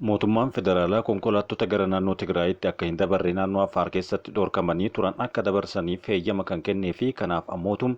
Mootummaan federaalaa konkolaattota gara naannoo Tigraayitti akka hin dabarre naannoo Affaar keessatti dhorkamanii turan akka dabarsaniif heeyyama kan kennee fi kanaaf ammootum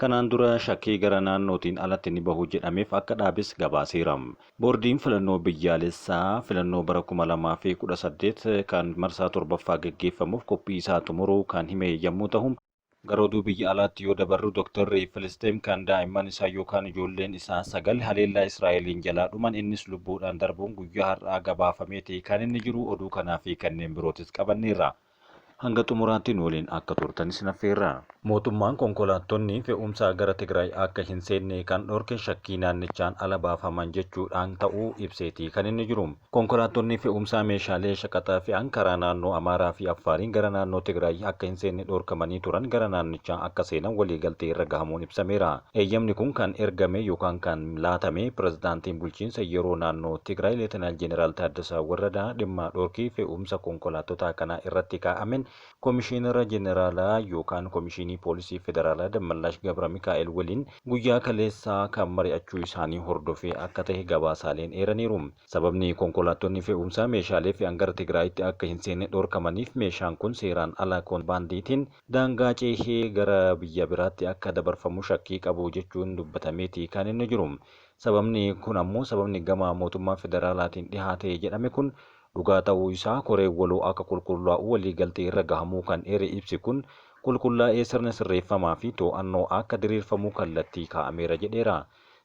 kanaan dura shakkii gara naannootiin alatti ni bahu jedhameef akka dhaabes gabaaseera. Boordiin filannoo biyyaalessaa filannoo bara 2018 kan marsaa torbaffaa gaggeeffamuuf qophii isaa xumuruu kan hime yommuu tahu, Gara oduu biyya alaatti yoo dabarru Doktarri Filisxeem kan daa'imman isaa yookaan ijoolleen isaa 9 haleellaa Israa'eliin jalaa dhuman innis lubbuudhaan darbuun guyyaa har'aa gabaafameeti kan inni jiru. Oduu kanaa fi kanneen birootis qabanneerra. Hanga xumuraatti nu waliin akka turtan isin affeerra. Mootummaan konkolaattonni fe'umsaa gara Tigraay akka hin seenne kan dhorke shakkii naannichaan ala baafaman jechuudhaan ta'uu ibseeti kan inni jiru. Konkolaattonni fe'umsaa meeshaalee shaqaxaa fe'an karaa naannoo Amaaraa fi Affaariin gara naannoo Tigraay akka hin seenne dhorkamanii turan gara naannichaa akka seenan waliigaltee irra gahamuun ibsameera. Eeyyamni kun kan ergame yookaan kan laatame pirezidaantiin bulchiinsa yeroo naannoo Tigraay Leetenaal Jeneraal Taaddasaa Warradaa dhimma dhorkii fe'umsa konkolaattotaa kanaa irratti kaa'amen Komishiinara Jeneraalaa yookaan Komishiinii Poolisii Federaalaa Dammallaash Gabramikaa'el waliin guyyaa kaleessaa kan mari'achuu isaanii hordofee akka tahe gabaasaaleen eeraniiru. Sababni konkolaattonni fe'umsaa meeshaalee fe'an gara Tigraayitti akka hin seenne dhorkamaniif meeshaan kun seeraan ala konbaandiitiin daangaa ceehee gara biyya biraatti akka dabarfamu shakkii qabu jechuun dubbatameeti kan inni jiru. Sababni kun ammoo sababni gama mootummaa federaalaatiin dhihaate jedhame kun dhugaa ta'uu isaa koreen waloo akka qulqullaa'u waliigaltee irra gahamuu kan eere ibsi kun, qulqullaa'ee sirni sirreeffamaa fi too'annoo akka diriirfamu kallattii kaa'ameera jedheera.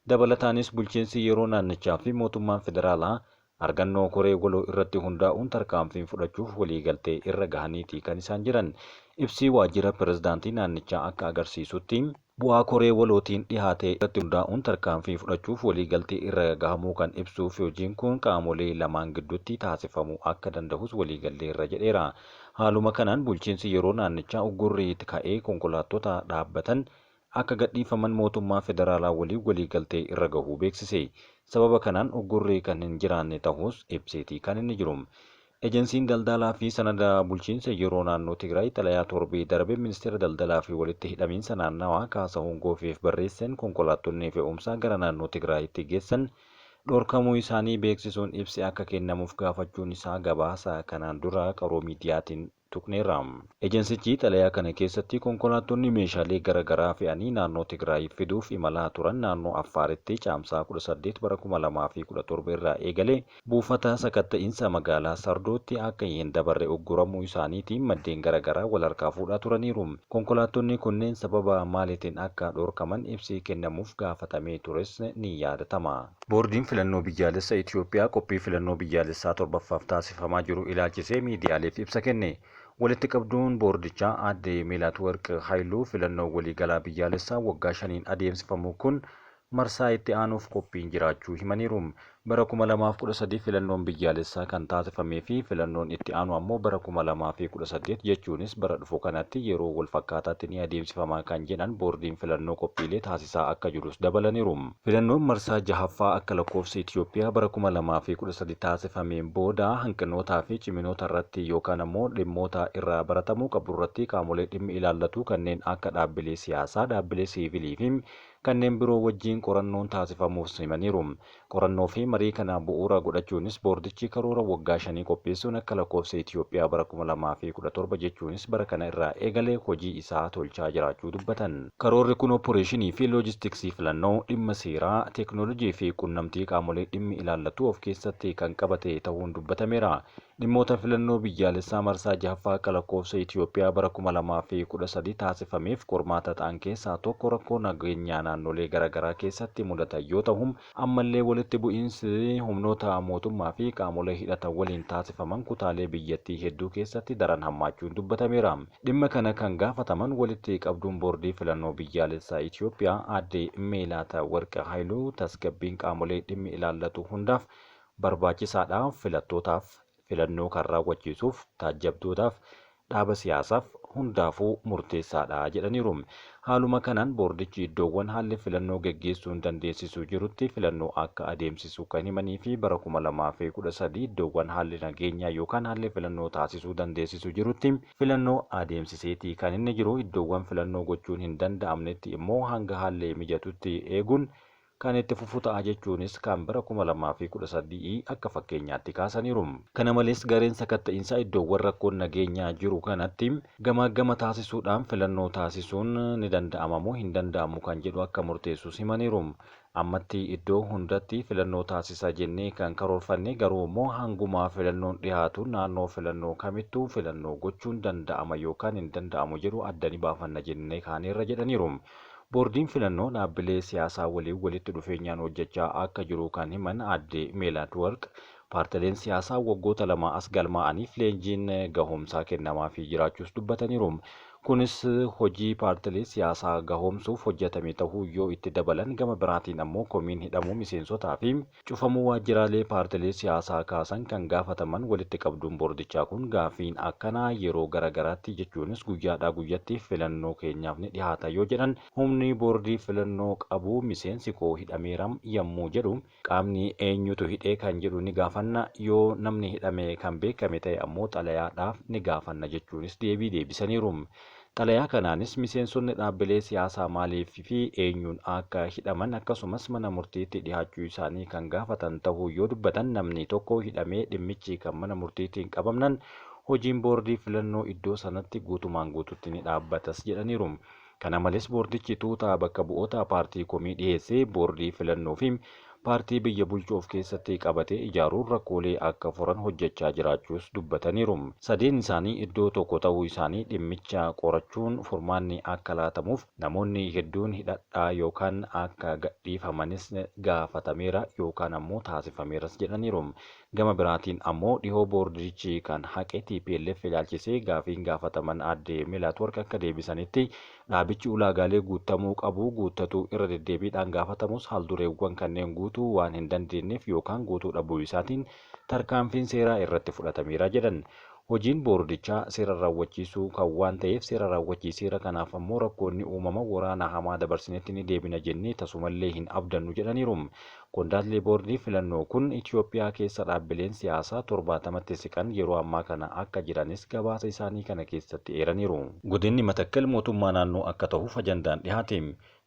Dabalataanis bulchiinsi yeroo naannichaa fi mootummaan federaalaa argannoo koree waloo irratti hundaa'uun tarkaanfiin fudhachuuf waliigaltee irra gahaniiti kan isaan jiran. Ibsi waajjira pirezidaantii naannichaa akka agarsiisutti, bu'aa koree walootiin dhihaate irratti hundaa'uun tarkaanfii fudhachuuf waliigaltee irra gahamuu kan ibsuu fi hojiin kun qaamolee lamaan gidduutti taasifamuu akka dandahus waliigalleerra jedheera. Haaluma kanaan bulchiinsi yeroo naannichaa uggurri ka'ee konkolaattota dhaabbatan akka gadhiifaman mootummaa federaalaa waliin waliigaltee irra gahuu beeksise. Sababa kanaan uggurri kan hin jiraanne tahuus ibseeti kan inni jiru. Ejensiin Daldalaa fi Sanada Bulchiinsa Yeroo Naannoo Tigraay xalayaa torbee darbe Ministeera Daldalaa fi Walitti Hidhamiinsa Naannawaa Kaasahuun Goofeef barreesseen konkolaattonni fe'umsaa gara naannoo Tigraayitti geessan dhorkamuu isaanii beeksisuun ibsi akka kennamuuf gaafachuun isaa gabaasa kanaan dura Qaroo Miidiyaatiin tuqneerra. Ejensichi xalayaa kana keessatti konkolaattonni meeshaalee gara garaa fe'anii naannoo Tigraay fiduuf imalaa turan naannoo Affaaritti Caamsaa 18 bara 2017 irraa eegalee buufata sakatta'insa magaalaa Sardootti akka hin dabarre ugguramuu isaaniitiin maddeen gara garaa wal harkaa fuudhaa turaniiru. Konkolaattonni kunneen sababa maaliitiin akka dhorkaman ibsi kennamuuf gaafatamee tures ni yaadatama. Boordiin Filannoo Biyyaalessa Itiyoophiyaa qophii filannoo biyyaalessaa 7ffaaf taasifamaa jiru ilaalchisee miidiyaaleef ibsa kenne. Walitti qabduun boordichaa Aadde Meelaatwarq Hayiluu filannoon waliigalaa biyyaalessaa waggaa shaniin adeemsifamu kun marsaa itti aanuuf qophiin jiraachuu himaniiru. Bara 2013 filannoon biyyaalessaa kan taasifamee fi filannoon itti aanu ammoo bara 2018 jechuunis bara dhufu kanatti yeroo walfakkaataatti ni adeemsifama kan jedhan boordiin filannoo qophiilee taasisaa akka jirus dabalaniiru. Filannoon marsaa jahaffaa akka lakkoofsa Itiyoophiyaa bara 2013 taasifameen booda hanqinootaa fi ciminoota irratti yookaan ammoo dhimmoota irraa baratamuu qaburratti qaamolee dhimmi ilaallatu kanneen akka dhaabbilee siyaasaa, dhaabbilee siivilii fi kanneen biroo wajjiin qorannoon taasifamuus himaniiru. Qorannoo fi marii kana bu'uura godhachuunis boordichi karoora waggaa shanii qopheessuun akka lakkoofsa Itiyoophiyaa bara 2017 jechuunis bara kana irraa eegalee hojii isaa tolchaa jiraachuu dubbatan. Karoorri kun opporeeshinii fi loojistiksii filannoo, dhimma seeraa, teeknoolojii fi qunnamtii qaamolee dhimmi ilaallatu of keessatti kan qabate tahuun dubbatameera. Dhimmoota filannoo biyyaalessaa marsaa jahaffaa akka lakkoofsa Itiyoophiyaa bara 2013 taasifameef qormaata ta'an keessaa tokko rakkoo nageenyaa naannolee garagaraa keessatti mudatan yoo tahu, ammallee walitti bu'iinsi humnoota mootummaa fi qaamolee hidhatan waliin taasifaman kutaalee biyyattii hedduu keessatti daran hammaachuun dubbatameera. Dhimma kana kan gaafataman walitti qabduun Boordii Filannoo Biyyaalessaa Itiyoophiyaa Aadde Meelaatawarq Hayiluu tasgabbiin qaamolee dhimmi ilaallatu hundaaf barbaachisaadha, filattootaaf, filannoo kan raawwachiisuuf, taajjabdootaaf, dhaaba siyaasaaf, hundaafuu murteessaadha jedhaniiru. Haaluma kanaan boordichi iddoowwan haalli filannoo geggeessuun dandeessisu jirutti filannoo akka adeemsisu kan himanii fi bara 2013 iddoowwan haalli nageenyaa yookaan haalli filannoo taasisuu dandeessisu jirutti filannoo adeemsiseeti kan inni jiru, iddoowwan filannoo gochuun hin danda'amnetti immoo hanga haalli mijatutti eeguun kan itti fufu ta'a jechuunis kan bara 2013 akka fakkeenyaatti kaasaniiru. Kana malees gareen sakatta'iinsaa iddoowwan rakkoon nageenyaa jiru kanatti gamaaggama taasisuudhaan filannoo taasisuun ni danda'ama moo hin danda'amu kan jedhu akka murteessus himaniiru. Ammatti iddoo hundatti filannoo taasisa jennee kan karoorfanne, garuu immoo hangumaa filannoon dhiyaatu naannoo filannoo kamittuu filannoo gochuun danda'ama yookaan hin danda'amu jedhu adda ni baafanna jennee kaaneerra jedhaniiru. Boordiin filannoo dhaabbilee siyaasaa waliin walitti dhufeenyaan hojjechaa akka jiru kan himan aadde Meelaatwarq, paartileen siyaasaa waggoota 2 as galmaa'aniif leenjiin gahoomsaa kennamaafii jiraachuus dubbataniiru. Kunis hojii paartilee siyaasaa gahoomsuuf hojjetame tahuu yoo itti dabalan, gama biraatiin ammoo komiin hidhamuu miseensotaa fi cufamuu waajjiraalee paartilee siyaasaa kaasan kan gaafataman walitti qabduun boordichaa kun, gaaffiin akkanaa yeroo gara garaatti jechuunis guyyaadhaa guyyatti filannoo keenyaaf ni dhihaata yoo jedhan, humni boordii filannoo qabu miseensi koo hidhameeram yammuu jedhu qaamni eenyutu hidhee kan jedhu ni gaafanna, yoo namni hidhame kan beekame ta'e ammoo xalayaadhaaf ni gaafanna jechuunis deebii deebisaniiru. Xalayaa kanaanis miseensonni dhaabbilee siyaasaa maaliif fi eenyuun akka hidhaman akkasumas mana murtiitti dhihaachuu isaanii kan gaafatan tahuu yoo dubbatan, namni tokko hidhamee dhimmichi kan mana murtiitiin qabamnan hojiin boordii filannoo iddoo sanatti guutumaan guututti ni dhaabbatas jedhaniiru. Kana malees boordichi tuuta bakka bu'oota paartii komii dhiheesse boordii filannoo fi paartii biyya bulchu of keessatti qabatee ijaaruun rakkoolee akka furan hojjechaa jiraachuus dubbataniiru. Sadeen isaanii iddoo tokko ta'uu isaanii dhimmicha qorachuun furmaanni akka laatamuuf namoonni hedduun hidhadhaa yookaan akka gadhiifamanis gaafatameera yookaan ammoo taasifameeras jedhaniiru. Gama biraatiin ammoo dhihoo boordichi kan haqe TPLF ilaalchisee gaafiin gaafataman aadde Meelaatwarq akka deebisanitti, dhaabichi ulaagaalee guuttamuu qabu guuttatuu irra deddeebiidhaan gaafatamus haaldureewwan kanneen guutuu waan hin dandeenyeef yookaan guutuu dhabuu isaatiin tarkaanfiin seeraa irratti fudhatameera jedhan. Hojiin boordichaa seera raawwachiisuu kan waan ta'eef seera raawwachiiseera, kanaaf ammoo rakkoonni uumama waraana hamaa dabarsinetti ni deebina jennee tasumallee hin abdannu jedhaniiru. Qondaalli boordii filannoo kun Itoophiyaa keessa dhaabbileen siyaasaa 70tti siqan yeroo ammaa kana akka jiranis gabaasa isaanii kana keessatti eeraniiru. Godinni Matakkal mootummaa naannoo akka tahuuf ajandaan dhihaate.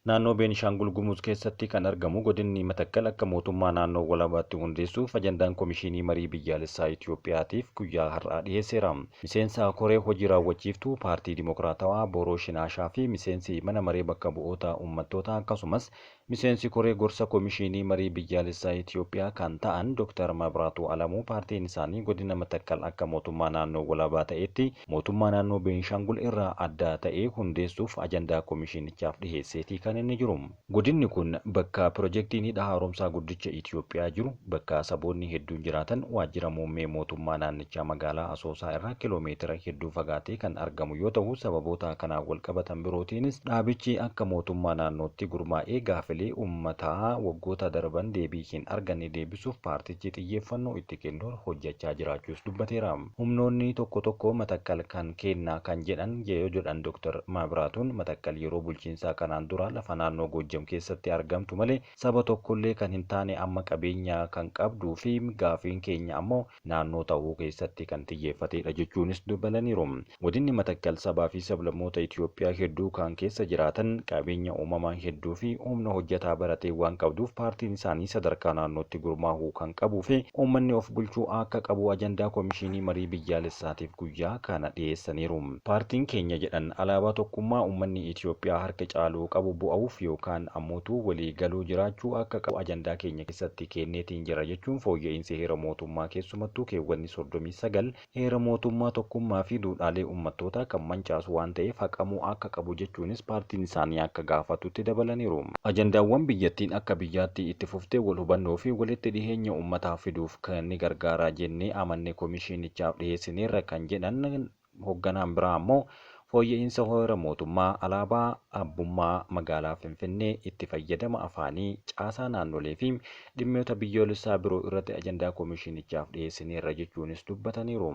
Naannoo Beenishaangul Gumuz keessatti kan argamu godinni Matakkal akka mootummaa naannoo walabaatti hundeessuuf ajandaan Komishinii Marii Biyyaalessaa Itoophiyaatiif guyyaa har'aa dhiheesseera. Miseensa koree hojii raawwachiiftuu Paartii Dimokiraatawaa Booroo Shinaashaa fi miseensi mana maree bakka bu'oota uummattootaa akkasumas miseensi koree gorsa Komishinii Marii Biyyaalessaa Itoophiyaa kan ta'an Dr. Mabraatuu Alamuu, paartiin isaanii godina Matakkal akka mootummaa naannoo walabaa ta'etti mootummaa naannoo Beenishaangul irraa adda ta'ee hundeessuuf ajandaa komishinichaaf dhiheesseetii kan inni jiru. Godinni kun bakka pirojektiin hidha haaromsaa guddicha Itoophiyaa jiru, bakka saboonni hedduun jiraatan, waajjira muummee mootummaa naannichaa magaalaa Asoosaa irraa kiloomeetira hedduu fagaatee kan argamu yoo ta'u, sababoota kanaan wal qabatan birootiinis dhaabichi akka mootummaa naannootti gurmaa'ee gaafilee uummataa waggoota darban deebii hin arganne deebisuuf paartichi xiyyeeffannoo itti kennuun hojjechaa jiraachuus dubbateera. Humnoonni tokko tokko Matakkal kan keenna kan jedhan yoo jedhan Dr. Mabraatuun, Matakkal yeroo bulchiinsaa kanaan dura lafa naannoo Goojjam keessatti argamtu malee saba tokkollee kan hin taane amma qabeenya kan qabduu fi gaafiin keenya ammoo naannoo ta'uu keessatti kan xiyyeeffatedha jechuunis dabalaniiru. Godinni Matakkal sabaa fi sablammoota Itoophiyaa hedduu kan keessa jiraatan, qabeenya uumamaa hedduu fi humna hojjetaa baratee waan qabduuf paartiin isaanii sadarkaa naannootti gurmaa'uu kan qabuu fi uummanni of bulchuu akka qabu ajandaa Komishinii Marii Biyyaalessaatiif guyyaa kana dhiyeessaniiru. Paartiin keenya jedhan, alaabaa tokkummaa uummanni Itoophiyaa harka caaluu qabu bu'uuf yookaan ammootu walii galuu jiraachuu akka qabu ajandaa keenya keessatti kenneetiin jira jechuun, fooyya'insi heera mootummaa keessumattuu keewwanni 39 heera mootummaa tokkummaa fi duudhaalee uummattootaa kan mancaasu waan ta'eef haqamuu akka qabu jechuunis paartiin isaanii akka gaafatutti dabalaniiru. Ajandaawwan biyyattiin akka biyyaatti itti fuftee wal hubannoo fi walitti dhiheenya uummataa fiduuf kan ni gargaara jennee amanne komishinichaaf dhiyeessineerra kan jedhan hoogganaan biraa ammoo, fooyya'insa heera mootummaa, alaabaa, abbummaa magaalaa Finfinnee, itti fayyadama afaanii, caasaa naannolee fi dhimmoota biyyoolessaa biroo irratti ajandaa komishinichaaf dhiyeessineerra jechuunis dubbataniiru.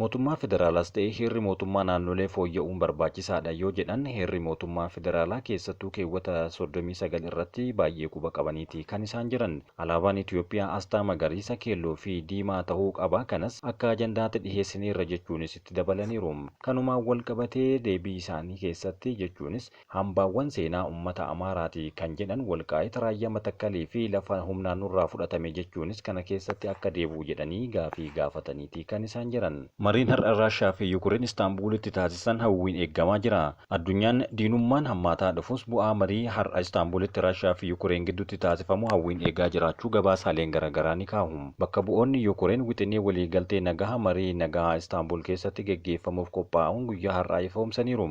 Mootummaa federaalaas ta'e heerri mootummaa naannolee fooyya'uun barbaachisaadha yoo jedhan, heerri mootummaa federaalaa keessattuu keewwata 39 irratti baay'ee quba qabaniiti kan isaan jiran. Alaabaan Itoophiyaa asxaa magariisa, keelloo fi diimaa ta'uu qaba, kanas akka ajandaatti dhiheessineerra jechuunis itti dabalaniiru. Kanumaan wal qabatee deebii isaanii keessatti jechuunis hambaawwan seenaa ummata Amaaraati kan jedhan Walqaayit, Raayyaa, Matakkalii fi lafa humnaan nurraa fudhatame jechuunis kana keessatti akka deebi'u jedhanii gaafii gaafataniiti kan isaan jiran. Mariin har'a Raashaa fi Yukureen Istaanbuulitti taasisan hawwiin eeggamaa jira. Addunyaan diinummaan hammaataa dhufus bu'aa marii har'a Istaanbuulitti Raashaa fi Yukureen gidduutti taasifamu hawwiin eegaa jiraachuu gabaasaaleen garaagaraa ni kaahu. Bakka bu'oonni Yukureen wixinee waliigaltee nagaha marii nagahaa Istaanbul keessatti geggeeffamuuf qophaa'uun guyyaa har'aa ifoomsaniiru.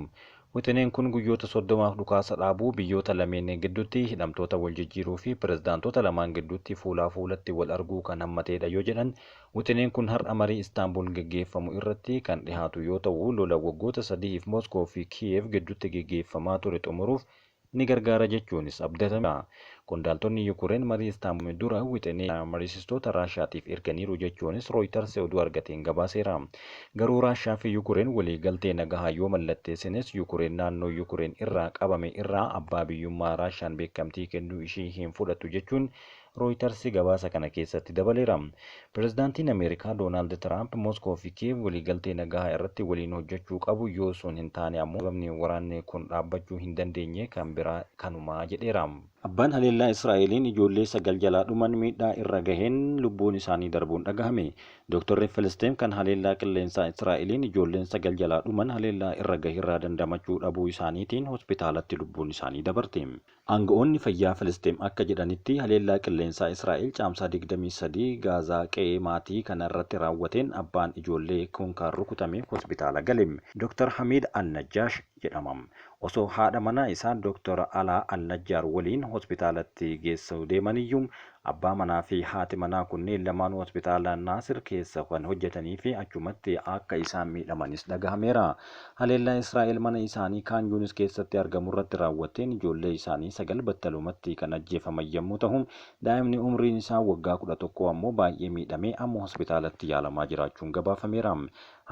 Wixineen kun guyyoota 30f dhukaasa dhaabuu, biyyoota lameen gidduutti hidhamtoota wal jijjiiruu fi pirezidaantota lamaan gidduutti fuulaa fuulatti wal arguu kan hammateedha yoo jedhan, wixineen kun har'a marii Istaanbul geggeeffamu irratti kan dhihaatu yoo ta'u, lola waggoota sadiif Moskoo fi Kiyeev gidduutti geggeeffamaa ture xumuruuf ni gargaara jechuunis abdatama. Qondaaltonni Yukureen marii Istaanbul dura wixinee mariisistoota Raashaatiif erganiiru jechuunis Rooyitars oduu argateen gabaaseera. Garuu Raashaa fi Yukureen waliigaltee nagahaa yoo mallatteessinis, Yukureen naannoo Yukureen irraa qabame irraa abbaa biyyummaa Raashaan beekamtii kennuu ishii hin fudhattu jechuun Rooyitars gabaasa kana keessatti dabaleera. Pirezidaantiin Ameerikaa Doonaald Tiraamp Moskoo fi Kiyeev waliigaltee nagahaa irratti waliin hojjechuu qabu, yoo sun hin taane ammoo sababni waraanni kun dhaabbachuu hin dandeenye kan biraa kanumaa jedheera. Abbaan haleellaa Israa'eliin ijoollee 9 jalaa dhuman miidhaa irra gaheen lubbuun isaanii darbuun dhagahame. Doktorri Filisxeem kan haleellaa qilleensaa Israa'eliin ijoolleen 9 jalaa dhuman haleellaa irra gaherraa dandamachuu dhabuu isaaniitiin hospitaalatti lubbuun isaanii dabarte. Aanga'oonni fayyaa Filisxeem akka jedhanitti, haleellaa qilleensaa Israa'el Caamsaa 23 Gaazaa qe'ee maatii kanarratti raawwateen abbaan ijoollee kun kan rukutame hospitaala gale. Dr Hamiid Al-Najjaash jedhama. Osoo haadha manaa isaa Dr Alaa Al-Najjaar waliin hospitaalatti geessuu deemaniyyuu, abbaa manaa fi haati manaa kunneen lamaanuu hospitaala Naasir keessa kan hojjetaniifi achumatti akka isaan miidhamanis dhagahameera. Haleellaa Israa'el mana isaanii Kaan Yuunis keessatti argamurratti raawwatteen ijoollee isaanii 9 battalumatti kan ajjeefaman yommuu tahu, daa'imni umriin isaa waggaa 11 ammoo baay'ee miidhamee amma hospitaalatti yaalamaa jiraachuun gabaafameera.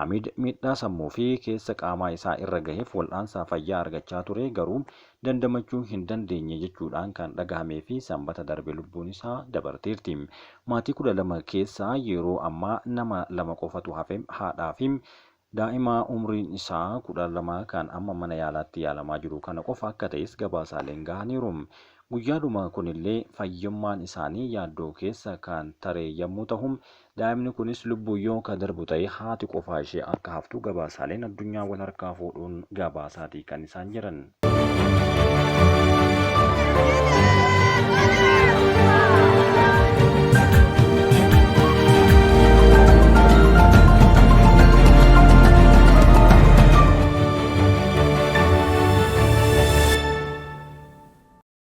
Hamiid miidhaa sammuu fi keessa qaamaa isaa irra gaheef wal'aansaa fayyaa argachaa ture, garuu dandamachuu hin dandeenye jechuudhaan kan dhagahamee fi Sambata darbe lubbuun isaa dabarteerti. Maatii 12 keessaa yeroo ammaa nama 2 qofatu hafe, haadhaa fi daa'ima umriin isaa 12 kan amma mana yaalaatti yaalamaa jiru kana qofa akka ta'es gabaasaaleen gahaniiru. Guyyaadhuma kunillee fayyummaan isaanii yaaddoo keessa kan tare yammuu tahu, daa'imni kunis lubbuun yoo ka darbu ta'e haati qofaa ishee akka haftu gabaasaaleen addunyaa wal harkaa fuudhuun gabaasaatii kan isaan jiran.